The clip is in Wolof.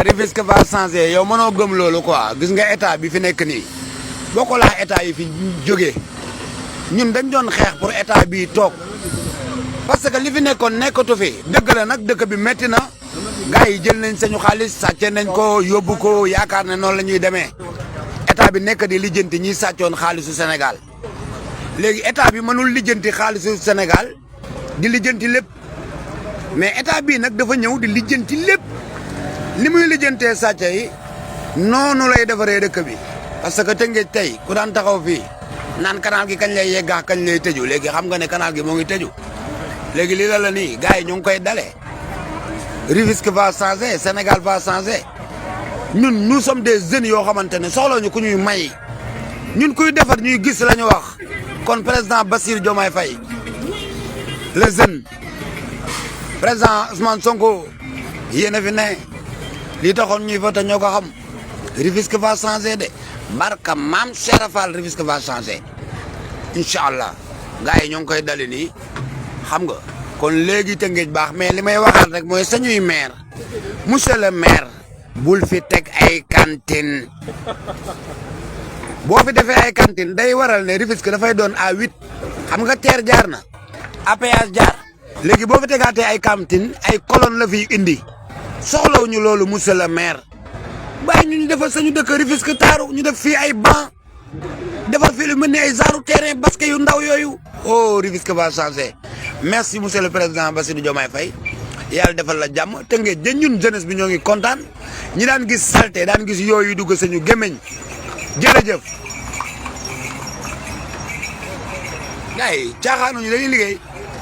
Rufisque va changer yow mënoo gëm loolu quoi gis nga état bi fi nekk nii boo ko laa état yi fi jógee ñun dañ doon xeex pour état bi toog parce que li fi nekkoon nekkatu fi dëgg la nag dëkk bi métti na gars yi jël nañ sañu xaalis sàcce nañ ko yóbbu ko yaakaar ne noonu la ñuy demee état bi nekk di lijjanti ñiy sàccoon xaalisu Sénégal léegi état bi mënul lijjanti xaalisu Sénégal di lijjanti lépp mais état bii nag dafa ñëw di lijjanti lépp. li muy lijjantee sàcc yi noonu lay defaree dëkk bi parce que Tëngéej tey ku daan taxaw fii naan canal gi kañ lay yeggaa kañ lay tëju léegi xam nga ne canal gi moo ngi tëju léegi lii la nii gars yi ñu ngi koy dalee Rufisque va changer Sénégal va changer ñun nous sommes des jeunes yoo xamante ne soxla ñu ku ñuy may ñun kuy defar ñuy gis la ñu wax kon président Bassirou Diomaye Faye le jeune président Ousmane Sonko yéen a fi ne lii taxoon ñuy voté ñoo ko xam Rufisque va changer de barka maam Cheikh Fall Rufisque va changer incha allah gars yi ñoo ngi koy dali nii xam nga kon léegi Tëngéej baax mais li may waxaat rek mooy sañuy maire monsieur le maire bul fi teg ay cantine boo fi defee ay cantine day waral ne Rufisque dafay doon à 8 xam nga TER jaar na APS jaar léegi boo fi tegaatee ay cantine ay colonne la fiy indi soxlaw ñu loolu monsieur le maire bàyyi ñu defal sañu dëkk Rufisque taaru ñu def fii ay banc defal fii lu mel ni ay genre terrain basket yu ndaw yooyu oh Rufisque va changer merci monsieur le président Bassirou Diomaye Faye yàlla defal la jàmm te ngeen jën ñun jeunesse bi ñoo ngi kontaan ñi daan gis salté daan gis yooyu dugg sañu gémmiñ jërëjëf gars yi caaxaanuñu dañuy liggéey